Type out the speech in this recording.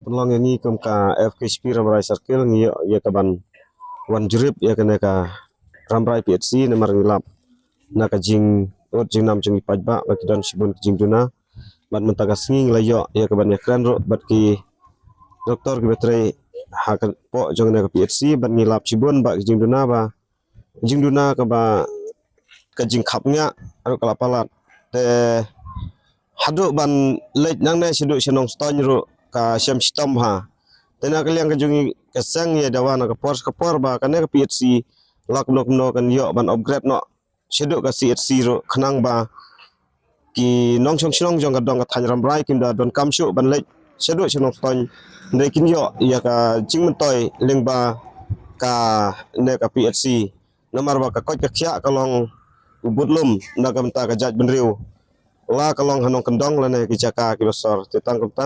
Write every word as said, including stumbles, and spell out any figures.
Pynlong ïa ngi kum ka F K H P Rambrai Circle ngi ïoh ïa ka ban wan jurip ïa kane ka Rambrai P H C namar ngi lap na ka jingud jingnam jong ki paidbah ba ki don shibun ki jingduna. Bad mynta ka sngi ngi la ïoh ïa ka ban ïakren ruh bad ki doktor kiba trei ha ka poh jong kane ka P H C bad ngi lap shibun ba ki jingduna ba jingduna kaba ka jingkhapngiah ruh ka la palat. Te haduh ban leit nangne shaduh sha Nongstoiñ ruh ka shem shitom bha. Te na ka liang ka jong ngi ka seng ïa dawa na ka por ka por ba kane ka P H C la kumno kumno kan ïoh ban upgrade noh shaduh ka C H C ruh khnang ba ki nongshong shnong jong ka dong ka thaiñ Rambrai kim da donkam shuh ban leit shaduh sha Nongstoiñ. Hynrei kin ïoh ïa ka jingmyntoi lyngba kane ka P H C. Namar ba ka koit ka khiah ka long u budlum na ka bynta ka jaitbynriew. La ka long ha nongkyndong lane ki jaka kiba sor. Te tang kumta.